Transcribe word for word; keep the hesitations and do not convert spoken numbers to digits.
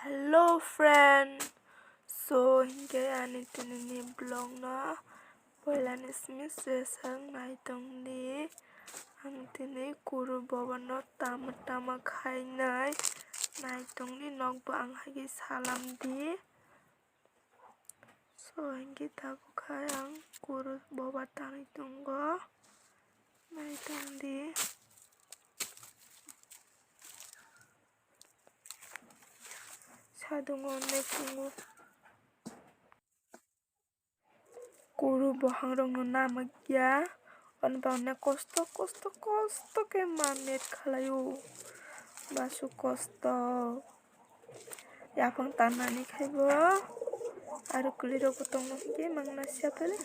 Hello friend, so hinkhe ani tinini vlog no poilani simi se sak nai tongdi. Ang tini kuru boba no tama tama khainai nai tongdi, nokbo ang haikhe salam di. So hinkhe tabuk hai ang kuru boba tanwi tongo, nai tongdi. Sadungo ne pungo. Kuru bohangrokno namakya, oni bagwi kosto kosto kosto khe ma met khlaio. Basu kosto. Yaphang tanani khaibo aro kwlwirokbo tongma hwnkhe mangna siya pele.